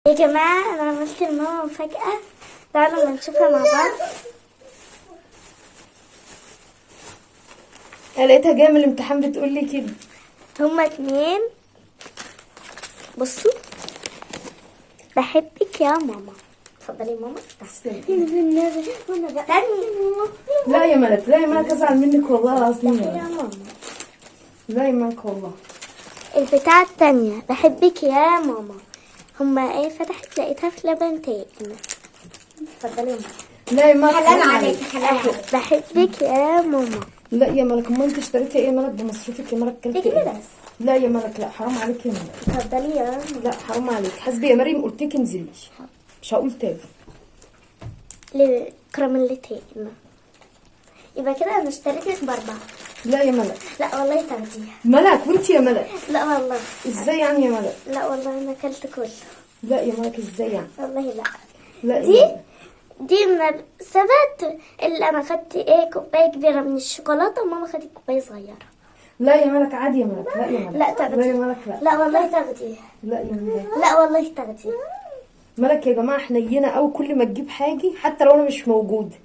يا جماعة أنا عملت لماما مفاجأة، تعالوا ما نشوفها مع بعض. انا لقيتها جاية من الامتحان بتقول لي كده. هما 2. بصوا، بحبك يا ماما. اتفضلي يا ماما. تسلمي. استني. لا يا ملك، لا يا ملك، ازعل منك والله العظيم يا يا ملك. ماما. لا يا ملك والله. البتاعة التانية، بحبك يا ماما. هما ايه، فتحت لقيتها في لبن تاني. اتفضلي يا ماما. لا يا ملك، حلال حرام عليك، حلال عليك. بحبك يا ماما. لا يا ملك، امال انت اشتريتي ايه يا ملك بمصروفك يا ملك؟ كلتي تجيبي ايه؟ بس. لا يا ملك، لا حرام عليك يا ملك. اتفضلي يا ماما. لا حرام عليك. حسبي يا مريم، قلت لك انزلي، مش هقول تاني. للكراميلتين. يبقى كده انا اشتريت لك ب4. لا يا ملك. لا والله تاخديها. ملك وانت يا ملك. لا والله. ازاي يعني يا ملك؟ لا والله انا اكلت كله. لا يا ملك ازاي يعني؟ والله لا. لا يا دي ملك. دي ما ثبت اللي انا خدت ايه، كوباية كبيرة من الشوكولاتة وماما خدت كوباية صغيرة. لا يا ملك عادي يا ملك. لا يا ملك. لا تاخدي. لا يا ملك لا. لا والله تاخديها. لا يا ملك. لا والله تاخديها. ملك يا جماعة حنينه قوي، كل ما تجيب حاجة حتى لو انا مش موجودة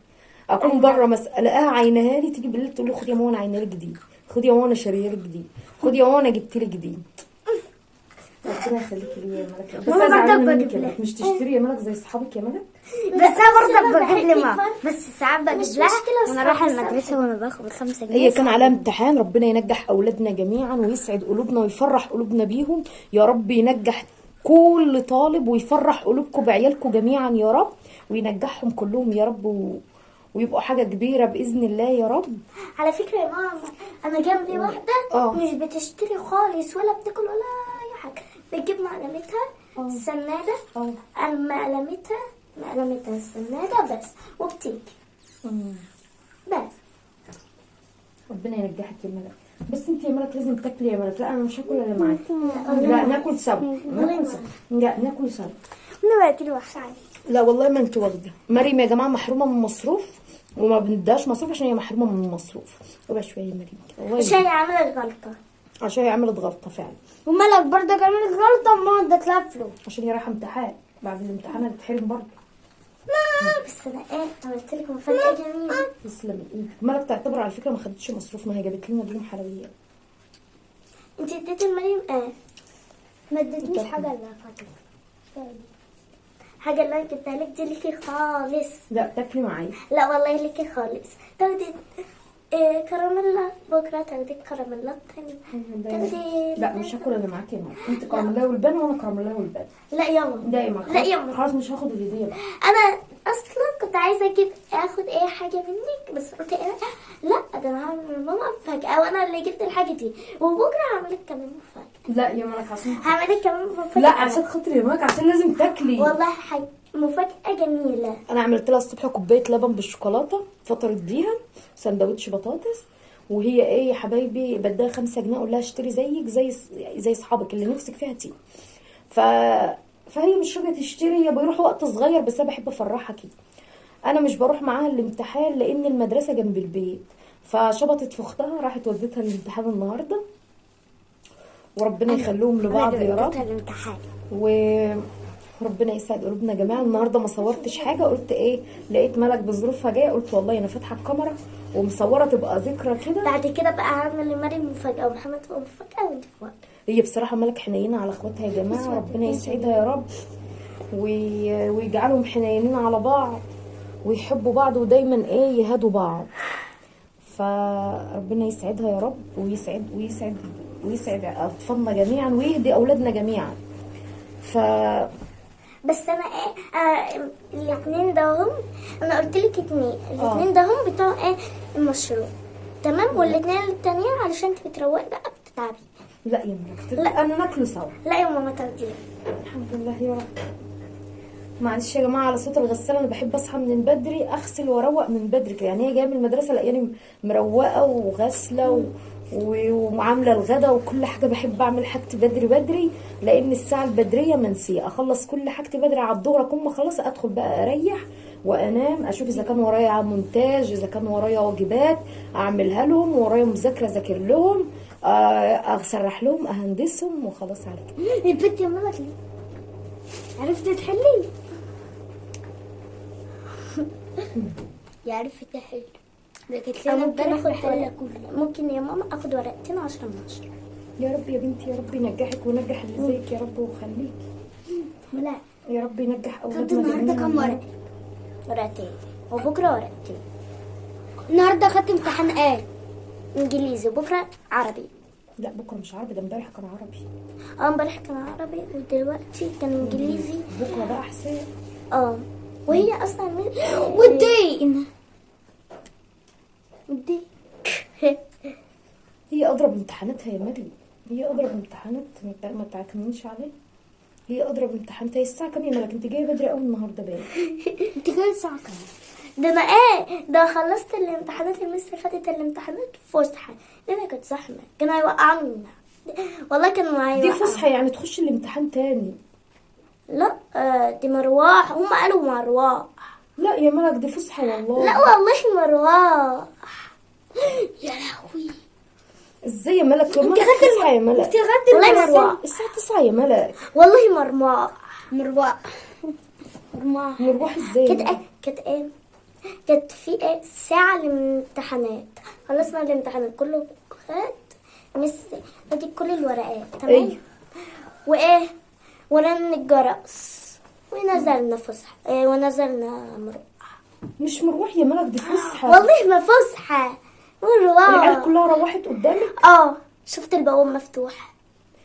اكون بره مثلا الاقيها عينها لي، تيجي بالليل تقول لي خدي يا ماما انا عينها لك دي، خدي يا ماما انا شاريها لك دي، خدي يا ماما انا جبت لك دي. ربنا يخليكي ليا يا ملك. بس ماما انا زعلانة برضه منك يا بجيب ملك، مش تشتري يا ملك زي اصحابك يا ملك. بس انا برضه بجيب بحبك لماما، برضه. بس ساعات بجيب مش لها مشكلة، وانا رايحة بس المدرسة وانا باخد 5 جنيه. هي كان عليها امتحان. ربنا ينجح اولادنا جميعا ويسعد قلوبنا ويفرح قلوبنا بيهم يا رب. ينجح كل طالب ويفرح قلوبكم بعيالكم جميعا يا رب، وينجحهم كلهم يا رب ويبقوا حاجة كبيرة باذن الله يا رب. على فكرة يا ماما انا جنبي واحدة مش بتشتري خالص ولا بتاكل ولا اي حاجة، بتجيب مقلمتها السناده، مقلمتها السناده بس، وبتيجي بس. ربنا ينجحك يا ملك. بس انت يا ملك لازم تاكلي يا ملك. لا انا مش هاكل الا معاكي. لا ناكل سوا، ناكل سوا. لا ناكل سوا. انا بقيت وحشة. لا والله ما انت واخده. مريم يا جماعة محرومة من المصروف، وما بنديهاش مصروف عشان هي محرومة من المصروف. اوعي شوية يا مريم كده. والله عشان هي عملت غلطه. عشان هي عملت غلطه فعلا. وملك برضه عملت غلطه وماما ادت لها فلوس. عشان هي رايحة امتحان، بعد الامتحان هتتحرم برضه. بس انا ايه، عملت لك مفاجاة جميلة. تسلم ايدك. ملك تعتبر على فكرة ما خدتش مصروف، ما هي جابت لنا اليوم حلويات. انت اديتي لمريم ايه؟ ما ادتنيش حاجة الا فاطمة. حاجة اللي انا جبتها لك دي ليكي خالص. لا تاكلي معايا. لا والله ليكي خالص. تاخدي إيه كراميلا بكره، تاخدي كراميلا تاني، تاخدي. لا مش هاكل الا معاكي يا ملك. انت كراميلا والبان وانا كراميلا والبان. لا يا ماما. لا يا ملك. لا يا ماما. خلاص مش هاخد الهدية بقى. انا اصلا كنت عايزه اجيب اخد اي حاجة منك، بس قلت ايه، لا ده انا هعمل لماما مفاجاة وانا اللي جبت الحاجة دي، وبكره هعمل لك كمان مفاجاة. لا يا ملك عشان هعمل لك كمان مفاجاة. لا عشان خاطري يا ملك، عشان لازم تاكلي. والله حاجة مفاجاة جميلة. انا عملت لها الصبح كوباية لبن بالشوكولاته، فطرت بيها سندوتش بطاطس، وهي ايه يا حبايبي بديها 5 جنيه اقول لها اشتري زيك زي اصحابك اللي نفسك فيها تيجي. فهي مش راضية تشتري، هي بيروح وقت صغير، بس انا بحب افرحها كده. انا مش بروح معاها الامتحان لان المدرسة جنب البيت، فشبطت في اختها راحت ودتها الامتحان النهارده، وربنا يخليهم لبعض يا رب. الامتحان. وربنا يسعد قلوبنا يا جماعة. النهارده ما صورتش حاجة، قلت ايه، لقيت ملك بظروفها جاية، قلت والله انا فاتحة الكاميرا ومصوره تبقى ذكرى كده. بعد كده بقى هعمل لمريم مفاجاة ومحمد مفاجاة وانت مفاجاة. هي بصراحة ملك حنينه على اخواتها يا جماعة، ربنا يسعدها يا رب ويجعلهم حنينين على بعض ويحبوا بعض ودايما ايه يهادوا بعض. فربنا يسعدها يا رب، ويسعد ويسعد ويسعد اطفالنا جميعا ويهدي اولادنا جميعا. بس انا ايه، الاثنين دهم، انا قلت لك 2، الاثنين دهم بتوع ايه المشروع، تمام؟ والاثنين التانيين علشان انت بتروقي بقى بتتعبي. لا يا ملك، لا انا ناكله سوا. لا يا ماما تاخديه. الحمد لله يا رب. معلش يا جماعة على صوت الغسالة، انا بحب اصحى من بدري اغسل واروق من بدري كده، يعني هي جاية من المدرسة لاقياني مروقه وغاسله وعامله الغدا وكل حاجة. بحب اعمل حاجتي بدري بدري لان الساعة البدريه منسية، اخلص كل حاجتي بدري على الظهر اكون مخلصة، ادخل بقى اريح وانام، اشوف اذا كان ورايا مونتاج، اذا كان ورايا واجبات اعملها لهم، ورايا مذاكرة اذاكر لهم، اسرح لهم، اهندسهم، وخلاص على كده. البنت يا ملك ليه؟ عرفتي تحلي؟ يا عرفت تحل. لكن أنا انا ممكن امبارح اخد بحل كله. ممكن يا ماما اخد ورقتين 10 من 10. يا رب يا بنتي، يا رب ينجحك ونجح اللي زيك يا رب وخليكي. لا يا رب ينجح خدت اولادنا النهارده جميعا. كام ورقة؟ ورقتين وبكره ورقتين. النهارده خدت امتحان ايه؟ انجليزي وبكره عربي. لا بكره مش عربي، ده امبارح كان عربي. امبارح كان عربي ودلوقتي كان انجليزي. بكره بقى حساب. وهي اصلا والدين والدين. هي اضرب امتحاناتها يا مريم، هي اضرب امتحانات، ما تعكننيش عليها. هي اضرب امتحاناتها. هي الساعة كام يا ملك؟ انت جاية بدري قوي النهارده باين. انت جاية الساعة كام؟ ده انا ايه ده خلصت الامتحانات، المس خدت الامتحانات فسحة لان كانت زحمة، كانوا هيوقعونا والله، كانوا هيوقعونا. دي فسحة يعني تخش الامتحان تاني؟ لا دي مروح، هم قالوا مروح. لا يا ملك دي فسحة والله. لا والله مروح. يا لهوي ازاي يا ملك؟ يا ملك فسحة يا ملك. انت خدت والله مروح. الساعة 9 يا ملك. والله مرماح. مروح مروح مروح ازاي؟ كانت ايه كانت ايه كانت في ايه ساعة الامتحانات، خلصنا الامتحانات كله، خد مس خدت كل الورقات تمام. ايوه. وايه ورن الجرس ونزلنا فسحة، إيه ونزلنا مروح. مش مروح يا ملك، دي فسحة. والله ما فسحة، مروح. العيال كلها روحت قدامك؟ شفت البوابة مفتوحة.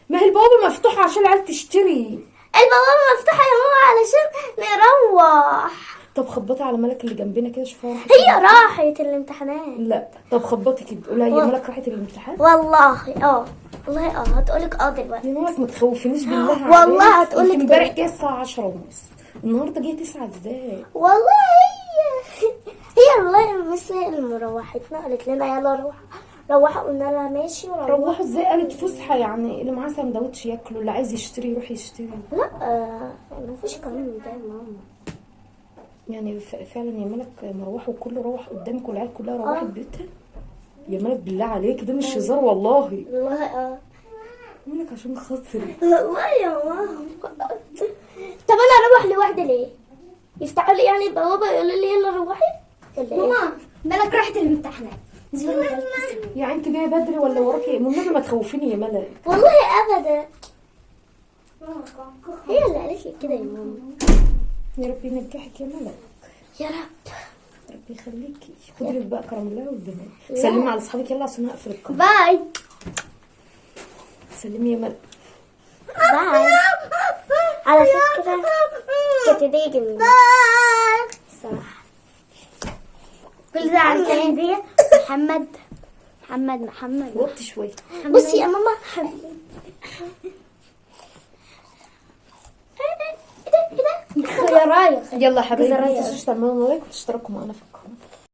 ما هي البوابة مفتوحة عشان العيال تشتري. البوابة مفتوحة يا ماما علشان نروح. طب خبطي على ملك اللي جنبنا كده، شوفها راحت. هي راحت الامتحانات. لا طب خبطي كده، قولها يا ملك راحت الامتحان. والله والله هتقولك دلوقتي. يا ملك ما تخوفنيش بالله عليك. والله هتقولك انت امبارح دلوقتي. جاية الساعة 10:30، النهارده جاية 9 ازاي؟ والله هي والله مس اللي مروحتنا قالت لنا يلا روحوا، قلنا لها ماشي وروحوا. روحوا ازاي؟ قالت فسحة، يعني اللي معاه سندوتش ياكله، اللي عايز يشتري يروح يشتري. لا مفيش كلام ده يا ماما. يعني فعلا يا ملك مروحوا وكله روح قدامك والعيال كلها روحت بيتها. يا ملك بالله عليك ده مش هزار والله. والله ملك عشان خاطري. والله يا ماما. طب انا اروح لوحدي ليه؟ يفتحوا لي يعني البوابة يقولوا لي يلا روحي ولا ايه؟ ماما ملك راحت الامتحانات. يعني انت جاية بدري ولا وراكي؟ والنبي ما تخوفيني يا ملك. والله ابدا، هي اللي قالت لي كده يا ماما. يا رب ينجحك يا ملك. يا رب. ربي يخليكي. خدي لك بقى كرم الله والبنات. سلمي على اصحابك يلا عشان هقفل القناة. bye. سلمي يا ملك. bye. على فكرة كانت هدية جميلة الصراحة. كل ده على الهدية. محمد محمد محمد. وطي شوية. بصي يا ماما حبيبي. ايه ده ايه ده؟ يا رايح. يلا حبايبي ما تنسوش تعملوا like وتشتركوا معانا في القناة.